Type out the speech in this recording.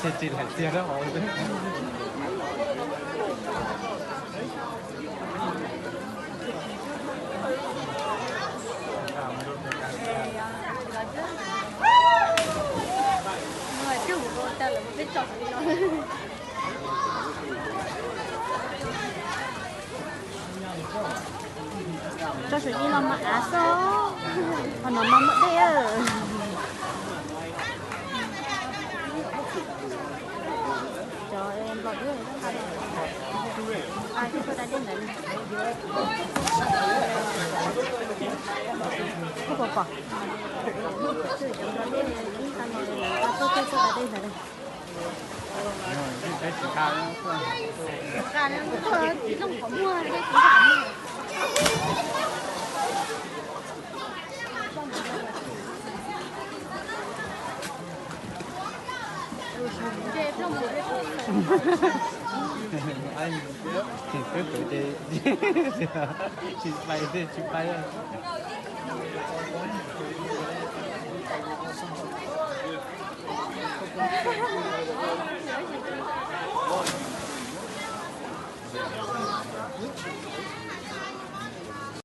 Ces tsis laim tiag na hov. Tso sawv ib los mas av xwb, ho no mas muaj dej. Cov nplog dej, a, tsis tau da dej ntawd. Kuj pom pom. Cov nplog dej ib tag no, a, tuaj tuaj tuaj da dej ntawd. Tsis pais, tsis pais.